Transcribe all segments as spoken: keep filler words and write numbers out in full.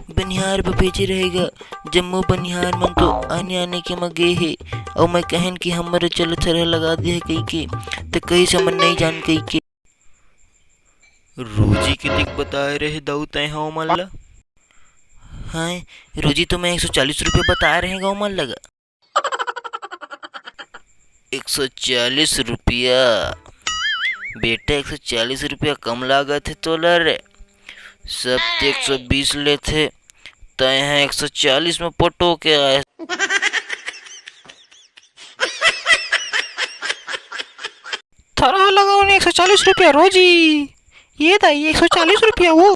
बनिहार बर भेजे रहेगा, जम्मो बनिहार मन तो आने आने के म गे हे, अउ मैं कहेन कि हमर चल थरहा लगा दे हे कहिके, त कहिस हमन नइ जान कहिके। रोजी कतेक बताए रहे दाऊ तैं ह ओमन ला? हाँ, रोजी तो मैं एक सौ चालीस रुपया बताए रहे गा ओमन ला गा। एक सौ चालीस रुपया? बेटा, एक सौ चालीस रुपया कम लागत हे तोला रे। सब ते एक सौ बीस लेथे, तैं ह एक सौ चालीस में पटो के आए। थरहा लगावन एक सौ चालीस रुपया रोजी। ये दाई, एक सौ चालीस रुपया वो।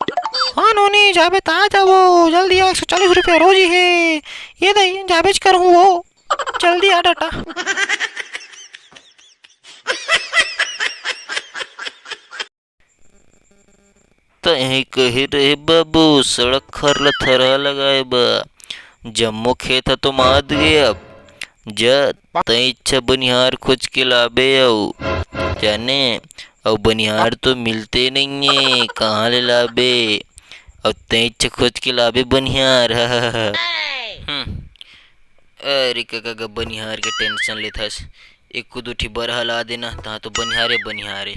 हाँ नोनी, जाबे त आ जावो, जल्दी आ, एक सौ चालीस रुपया रोजी हे। ये दाई, जाबेच करहूँ वो। जल्दी आ डाटा। तैं कहे रहे बाबू, सड़क खार ल थरहा लगाए बर। जम्मो खेत ह तो मात गे अब। जा, तैं इच्छा बनिहार खोज के लाबे अउ, जाने, अउ बनिहार तो मिलते नइये, कहाँ ले लाबे? अउ तैं इच्छा खोज के लाबे बनिहार। हम्म। अरे कका, का बनिहार के tension लेथस? एको दू ठी बरहा ला देना, तहाँ तो बनिहारे बनिहारे।